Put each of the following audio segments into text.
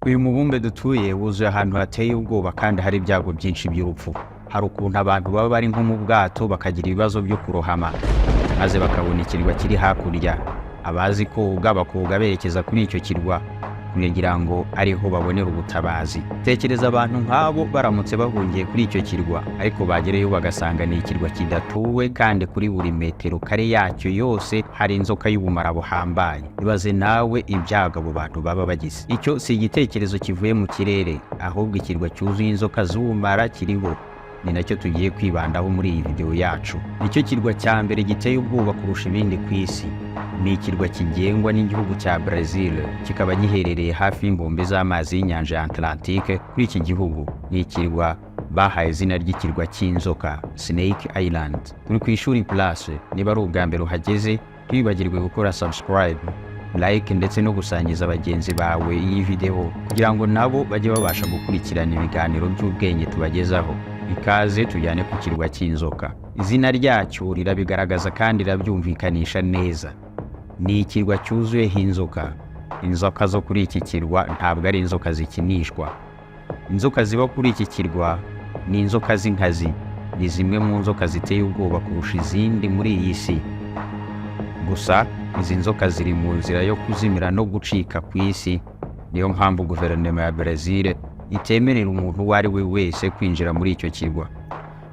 Uyu mubumbe dutuye wuzuye ahantu hateye ubwoba kandi hari ibyago byinshi by'urupfu. Hari ukuntu abantu baba bari nko mu bwato bakagira ibibazo byo kurohama, maze bakabona ikirwa kiri hakurya. Abazi koga bakoga berekeza kuri icyo kirwa kugira ngo ariho babonera ubutabazi. Tekereza abantu nk'abo baramutse bahungiye kuri icyo kirwa, ariko bagerayo bagasanga ni ikirwa kidatuwe kandi kuri buri metero kare yacyo yose hari inzoka y'ubumara buhambaye. Ibaze nawe ibyago abo bantu baba bagize. Icyo si igitekerezo kivuye mu kirere, ahubwo ikirwa cyuzuye inzoka z'ubumara kiriho, ni nacyo tugiye kwibandaho muri iyi videwo yacu. Nicyo kirwa cya mbere giteye ubwoba kurusha ibindi ku isi. Ni ikirwa kigengwa n'igihugu cya Brazil, kikaba giherereye hafi y'inkombe z'amazi y'inyanja ya Atlantique. Kuri iki gihugu ni ikirwa bahaye izina ry'ikirwa cy'inzoka, Snake Island. Turi ku Ishuri Plus. Niba ari ubwa mbere uhageze, ntiwibagirwe gukora subscribe, like ndetse no gusangiza bagenzi bawe iyi video kugira ngo nabo bajye babasha gukurikirana ibiganiro by'ubwenge tubagezaho. Ikaze tujyane ku kirwa cy'inzoka. Izina ryacyo rirabigaragaza kandi rirabyumvikanisha neza. Ni ikirwa cyuzuyeho inzoka. Inzoka zo kuri iki kirwa ntabwo ari inzoka zikinishwa. Inzoka ziba kuri iki kirwa ni inzoka z'inkazi, ni zimwe mu nzoka ziteye ubwoba kurusha izindi muri iyi si. Gusa izi nzoka ziri mu nzira yo kuzimira no gucika ku isi. Niyo mpamvu guverinoma ya Brazil itemerera umuntu uwo ari we wese kwinjira muri icyo kirwa.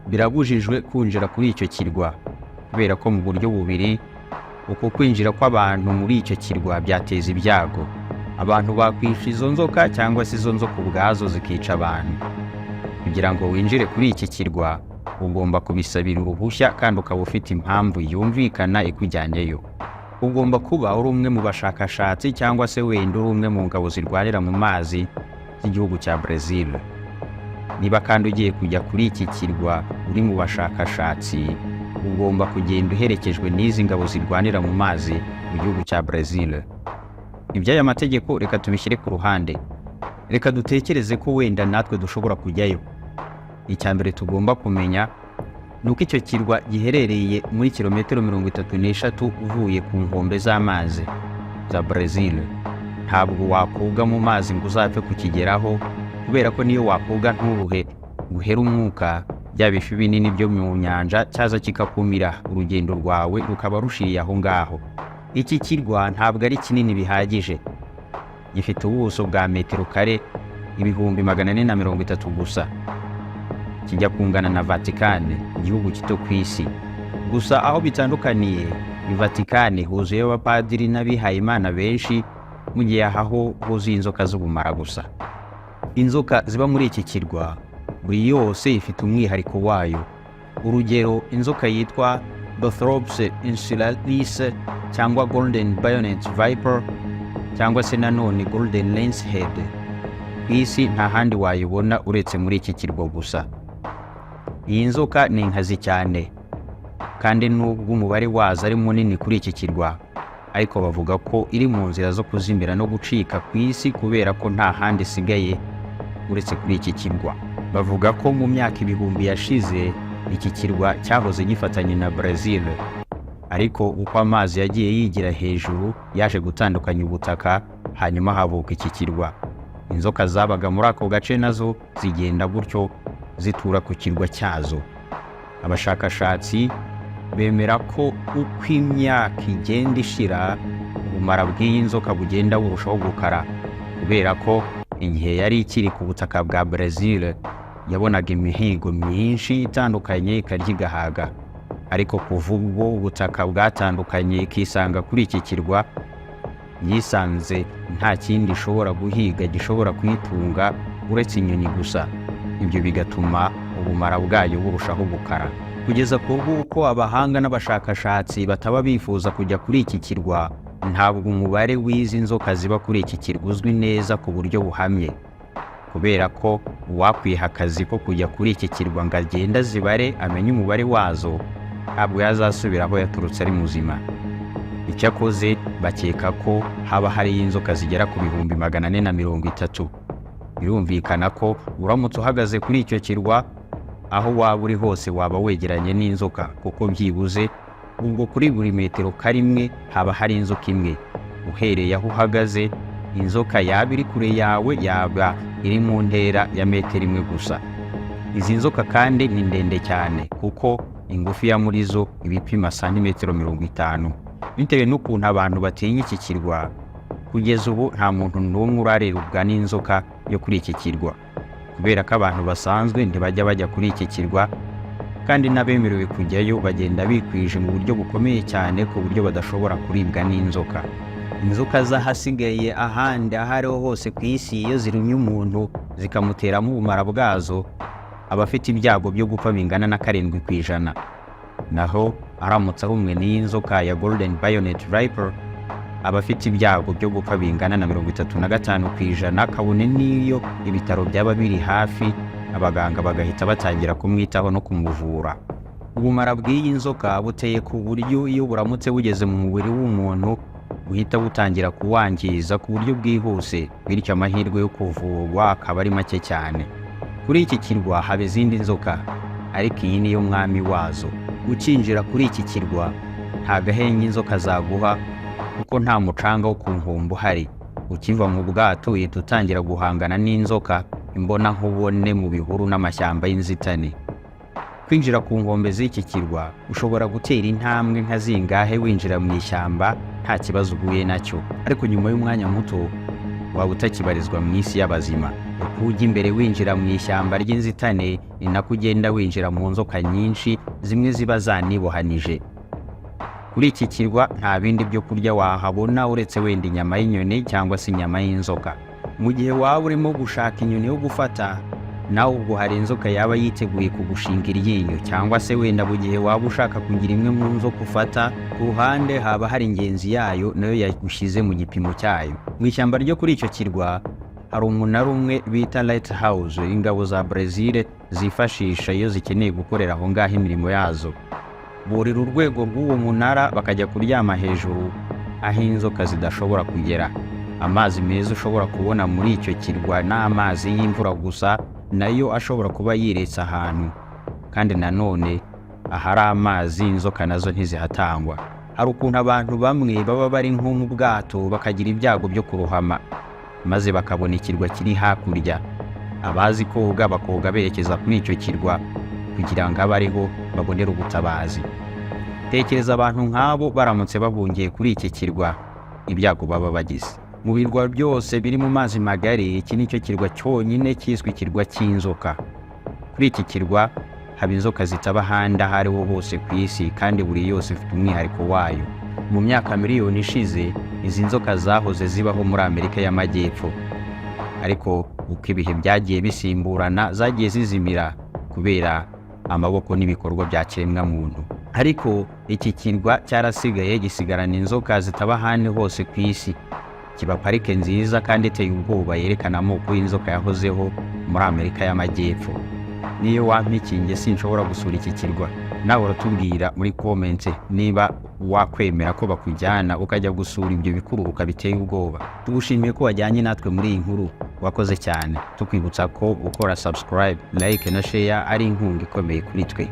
Birabujijwe kwinjira kuri icyo kirwa kubera ko mu buryo bubiri, uko kwinjira kw'abantu muri icyo kirwa byateza ibyago. Abantu bakwica izo nzoka cyangwa se izo nzoka ubwazo zikica abantu. Kugira ngo winjire kuri iki kirwa, ugomba kubisabira uruhushya kandi ukaba ufite impamvu yumvikana ikujyanyeyo. Ugomba kuba uri umwe mu bashakashatsi cyangwa se wenda uri umwe mu ngabo zirwanira mu mazi z'igihugu cya Brazil. Niba kandi ugiye kujya kuri iki kirwa uri mu bashakashatsi, ugomba kugenda uherekejwe n'izi ngabo zirwanira mu mazi mu gihugu cya Brazil. Iby'aya mategeko reka tubishyire ku ruhande. Reka dutekereze ko wenda natwe dushobora kujyayo. Icya mbere tugomba kumenya ni uko icyo kirwa giherereye muri kilometero 33 uvuye ku nkombe z'amazi za Brazil. Ntabwo wakoga mu mazi ngo uzapfe kukigeraho, kubera ko niyo wakoga nturuhe ngo uhere umwuka, bya bifi binini byo mu nyanja cyaza kikakumira, urugendo rwawe rukaba rushiriye aho ngaho. Iki kirwa ntabwo ari kinini bihagije. Gifite ubuso bwa metero kare 430,000 gusa, kijya kungana na Vatikani, igihugu gito ku isi. Gusa aho bitandukaniye ni Vatikani huzuyeho abapadiri n'abihayimana benshi, mu gihe aha ho huzuye inzoka z'ubumara gusa. Inzoka ziba muri iki kirwa buri yose ifite umwihariko wayo. Urugero, inzoka yitwa Bothrops insularis cyangwa Golden Bayonet Viper cyangwa se nanone Golden Lancehead, ku isi nta handi wayibona uretse muri iki kirwa gusa. Iyi nzoka ni inkazi cyane, kandi nubwo umubare wazo ari munini kuri iki kirwa, ariko bavuga ko iri mu nzira zo kuzimira no gucika ku isi kubera ko nta handi isigaye uretse kuri iki kirwa. Bavuga ko mu myaka ibihumbi yashize iki kirwa cyahoze gifatanye na Brazil, ariko uko amazi yagiye yigira hejuru yaje gutandukanya ubutaka, hanyuma havuka iki kirwa. Inzoka zabaga muri ako gace nazo zigenda gutyo zitura ku kirwa cyazo. Abashakashatsi bemera ko uko imyaka igenda ishira, ubumara bw'iyi nzoka bugenda burushaho gukara, kubera ko igihe yari ikiri ku butaka bwa Brazil yabonaga imihigo myinshi itandukanye ikarya igahaga, ariko kuva ubwo ubutaka bwatandukanye ikisanga kuri iki kirwa, yisanze nta kindi ishobora guhiga gishobora kuyitunga uretse inyoni gusa. Ibyo bigatuma ubumara bwayo burushaho gukara, kugeza ku bw'uko abahanga n'abashakashatsi bataba bifuza kujya kuri iki kirwa. Ntabwo umubare w'izi nzoka ziba kuri iki kirwa uzwi neza ku buryo buhamye, kubera ko uwakwiha akazi ko kujya kuri iki kirwa ngo agende azibare amenye umubare wazo, ntabwo yazasubira aho yaturutse ari muzima. Icyakoze bakeka ko haba hariyo inzoka zigera ku 430,000. Birumvikana ko uramutse uhagaze kuri icyo kirwa, aho waba uri hose waba wegeranye n'inzoka, kuko byibuze ubwo kuri buri metero karimwe haba hari inzoka imwe uhereye aho uhagaze. Inzoka yaba iri kure yawe, yaba iri mu ntera ya metero 1 gusa. Izi nzoka kandi ni ndende cyane, kuko ingufiya muri zo iba ipima santimetero 50. Bitewe n'ukuntu abantu batinya iki kirwa, kugeza ubu nta muntu n'umwe uraribwa n'inzoka yo kuri iki kirwa, kubera ko abantu basanzwe ntibajya bajya kuri iki kirwa, kandi n'abemerewe kujyayo bagenda bikwije mu buryo bukomeye cyane, ku buryo badashobora kuribwa n'inzoka. Inzoka z'ahasigaye ahandi aho ariho hose ku isi, iyo zirumye umuntu zikamuteramo ubumara bwazo, aba afite ibyago byo gupfa bingana na 7%. Naho aramutse arumwe n'iyi nzoka ya Golden Bayonet Viper, aba afite ibyago byo gupfa bingana na 35%, kabone n'iyo ibitaro byaba biri hafi, abaganga bagahita batangira kumwitaho no kumuvura. Ubumara bw'iyi nzoka buteye ku buryo iyo buramutse bugeze mu mubiri w'umuntu, buhita butangira kuwangiza ku buryo bwihuse, bityo amahirwe yo kuvurwa akaba ari make cyane. Kuri iki kirwa haba izindi nzoka, ariko iyi niyo mwami wazo. Ukinjira kuri iki kirwa, nta gahenge inzoka zaguha, kuko nta mucanga wo ku nkombe uhari. Ukiva mu bwato, uhita utangira guhangana n'inzoka imbonankubone mu bihuru n'amashyamba y'inzitane. Kwinjira ku nkombe z'iki kirwa, ushobora gutera intambwe nka zingahe winjira mu ishyamba nta kibazo uhuye nacyo, ariko nyuma y'umwanya muto waba utakibarizwa mu isi y'abazima. Uko ujya imbere winjira mu ishyamba ry'inzitane, ni nako ugenda winjira mu nzoka nyinshi, zimwe ziba zanibohanije. Kuri iki kirwa nta bindi byo kurya wahabona uretse wenda inyama y'inyoni cyangwa se inyama y'inzoka. Mu gihe waba urimo gushaka inyoni yo gufata, nawe ubwo hari inzoka yaba yiteguye kugushinga iryinyo, cyangwa se wenda mu gihe waba ushaka kugira imwe mu nzoka ufata, ku ruhande haba hari ingenzi yayo nayo yagushyize mu gipimo cyayo. Mu ishyamba ryo kuri icyo kirwa hari umunara umwe bita Lighthouse, ingabo za Brezil zifashisha iyo zikeneye gukorera aho ngaho imirimo yazo. Burira urwego rw'uwo munara, bakajya kuryama hejuru aho inzoka zidashobora kugera. Amazi meza ushobora kubona muri icyo kirwa ni amazi y'imvura gusa, nayo ashobora kuba yiretse ahantu. Kandi nanone ahari amazi, inzoka nazo ntizihatangwa. Hari ukuntu abantu bamwe baba bari nko mu bwato bakagira ibyago byo kurohama, maze bakabona ikirwa kiri hakurya. Abazi koga bakoga berekeza kuri icyo kirwa kugira ngo abe ariho babonere ubutabazi. Tekereza abantu nk'abo baramutse bahungiye kuri iki kirwa, ibyago baba bagize. Mu birwa byose biri mu mazi magari, iki ni cyo kirwa cyonyine cyiswe ikirwa cy'inzoka. Kuri iki kirwa haba inzoka zitaba ahandi aho ariho hose ku isi, kandi buri yose ifite umwihariko wayo. Mu myaka miliyoni ishize, izi nzoka zahoze zibaho muri Amerika y'Amajyepfo, ariko uko ibihe byagiye bisimburana, zagiye zizimira kubera amaboko n'ibikorwa bya kiremwamuntu. Ariko iki kirwa cyarasigaye, gisigarana inzoka zitaba ahandi hose ku isi. Kiba parike nziza kandi iteye ubwoba yerekana amoko y'inzoka yahozeho muri Amerika y'Amajyepfo. Niyo wampa ikinge, sinshobora gusura iki kirwa. Nawe uratubwira muri comment niba wakwemera ko bakujyana ukajya gusura ibyo bikururuka biteye ubwoba. Tugushimiye ko wajyanye natwe muri iyi nkuru, wakoze cyane. Tukwibutsa ko gukora subscribe, like na share ari inkunga ikomeye kuri twe.